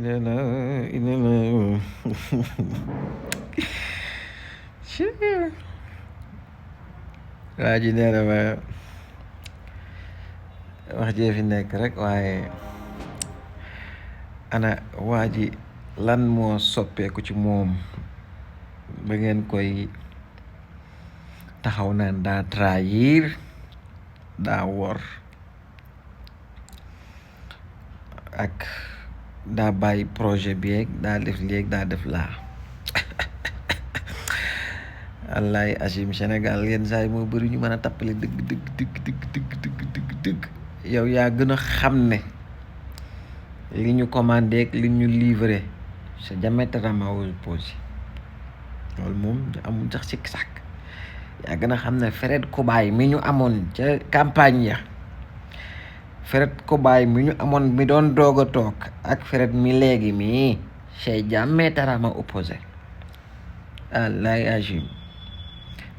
Inilah. Sure. waa ji nee na ma wax jee fi nekk rek waaye ana waa ji lan moo soppeeku ci moom ba ngeen koy taxaw naan daa trahir daa wor ak daa bàyyi projet bi yeeg daa def léegi daa def laa wallaay Achim Sénégal yenn saa yi moo bëri ñu mën a tappale dëgg yow yaa gën a xam ne li ñu commandé ak li ñu livré c'est diamétralement opposé loolu moom amul sax sikk sàkk yaa gën a xam ne Fred Kobaay mi ñu amoon ca campagne ya Fred Kobaay mi ñu amoon mi doon doog a toog ak Fred mi léegi mii c'est diamétralement opposé wallaay Achim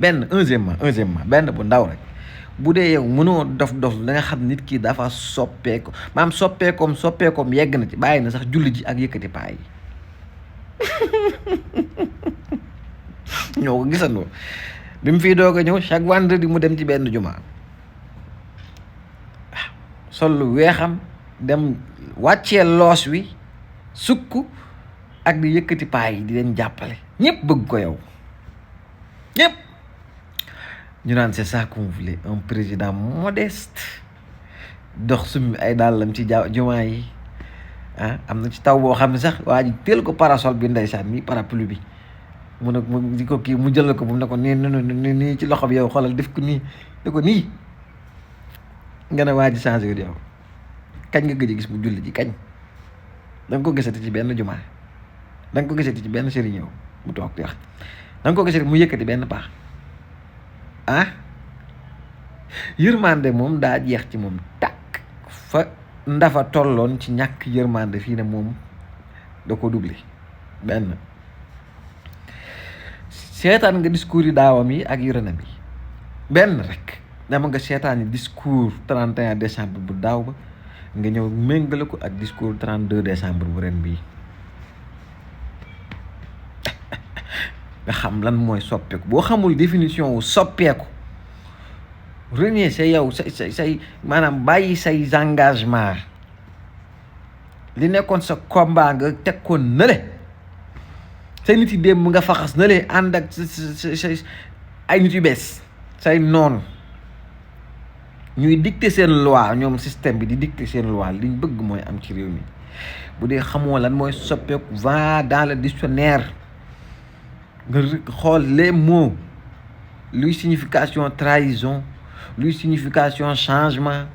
benn onzièmement benn bu ndaw rek bu dee yow mënoo dof da nga xam nit ki dafa soppeeku maam soppeekoom yegg na ci bàyyi na sax julli ji ak yëkkati paa yi ñoo ko gisandoo bi mu fiy doog a ñëw chaque vendredi mu dem ci benn jumaa waaw sol lu weexam dem wàccee loos wi sukk ak di yëkkati paa yi di leen jàppale ñëpp bëgg ko yow ñëpp ñu naan c'est ça qu'on voulait un président modeste dox summi ay dàllam ci jumaa yi am na ci taw boo xam ne sax waa ji teel ko parasol bi ndeysaan mi parapluie bi mu ne mu di ko kii mu jël ko bu mu ne ko nii ci loxo bi yow xoolal def ko nii ne ko nii nga ne waa ji changé wu yow kañ nga gëj a gis mu julli ji kañ da nga ko gisati ci benn jumaa da nga ko gisati ci benn sëriñ yow mu toog di wax da nga ko gisati mu yëkkati benn paax yërmande moom daa jeex ci moom tàkk fa ndafa tolloon ci ñàkk yërmande fii ne moom da ko doublé benn seetaan nga discours yi daawam yi ak yu renam yi benn rek dama nga seetaan yi discours 31 décembre bu daaw ba nga ñëw méngale ko ak discours 32 décembre bu ren bii nga xam lan mooy soppeeku boo xamul définition wu soppeeku renier say yow say maanaam bàyyi say engagement li nekkoon sa combat nga teg ko nële say nit yi démb nga faxas nële ànd ak say ay nit yu bees say noonu ñuy dicter seen loi ñoom système bi di dicter seen loi liñ bëgg mooy am ci réew mi bu dee xamoo lan mooy soppeeku va dans le dictionnaire nga xool les mots luy signification trahison luy signification changement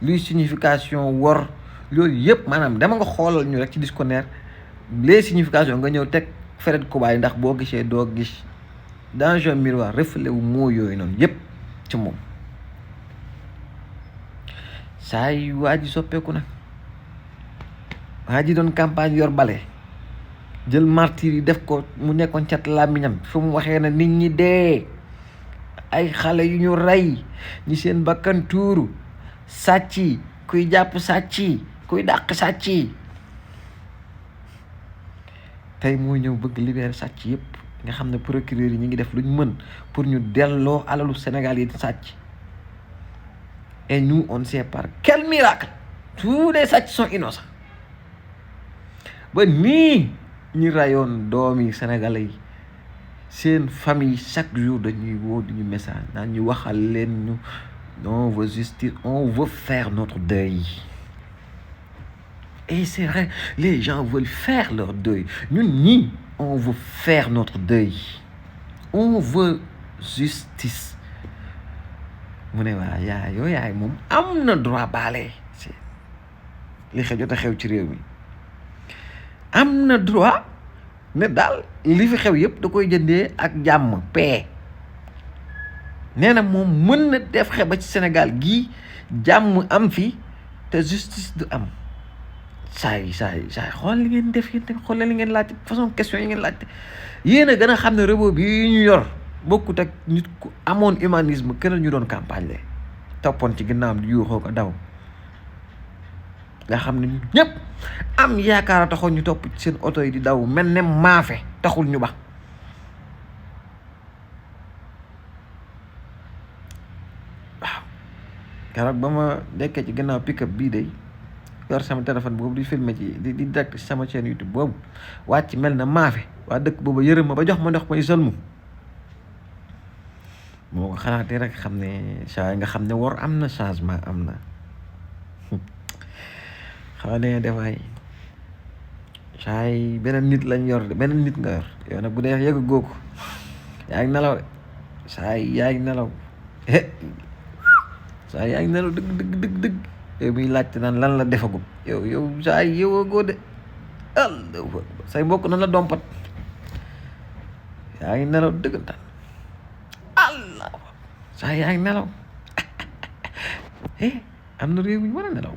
luy signification wor loolu yëpp maanaam dama nga xoolal ñu rek ci dictionnaire les significations nga ñëw teg Fred Kobaay ndax boo gisee doo gis dans un miroir reflet wu moo yooyu noonu yëpp ci moom saa yi waa ji soppeeku na waa ji doon campagne yor bale jël martyr yi def ko mu nekkoon cat làmmiñam fu mu waxee na nit ñi dee ay xale yu ñu rey ñi seen bakkan tuuru sàcc yi kuy jàpp sàcc yi kuy dàq sàcc yi tey moo ñëw bëgg libérer sàcc yëpp nga xam ne procureur yi ñu ngi def lu ñu mën pour ñu delloo alalu Sénégal yi di sàcc et nous on sait par quel miracle tous les sàcc sont innocents ba nii ñi rayoon doomi Sénégalais yi seen famille chaque jour dañuy woo duñu message naan ñu waxal leen ñu on veut justice on veut faire notre deuil et c'est vrai les gens veulent faire leur deuil ñun ñii on veut faire notre deuil on veut justice mu ne waa yaay moom am na droit baale li jot a xew ci réew mi am na droit ne daal li fi xew yëpp da koy jëndee ak jàmm paix nee na moom mën na def xeba ci Sénégal gii jàmm am fi te justice du am saay xool li ngeen def yéen xool li ngeen laajte façon question yi ngeen laajte yéen a gën a xam ne rebo bi ñu yor bokkut ak nit ku amoon humanisme keneen ñu doon campagne le toppoon ci ginnaawam di yuuxoo ko daw nga xam ne ñëpp am yaakaar a taxoon ñu topp ci seen oto yi di daw mel ne maafe taxul ñu ba waaw keroog ba ma nekkee ci gannaaw pick-up bii de yor sama téléphone boobu di filmer ci di direct sama chaîne YouTube boobu wàcc mel na maafe waa dëkk boobu yërëm ma ba jox ma ndox may sëlmu moo ko xalaatee rek xam ne saa nga xam ne war am na changement am na xaw ne defaay saa yi beneen nit lañ yor de beneen nit nga yor yow nag bu dee yëg googu yaa ngi nelaw de saa yi yaa ngi nelaw saa yi yaa ngi nelaw dëgg yow miy laajte naan lan la defagum yow saa yi yow a goo de say mbokk nan la dompat yaa ngi nelaw dëggantaan allah saa yaa ngi nelaw am na réew mi ñu war a nelaw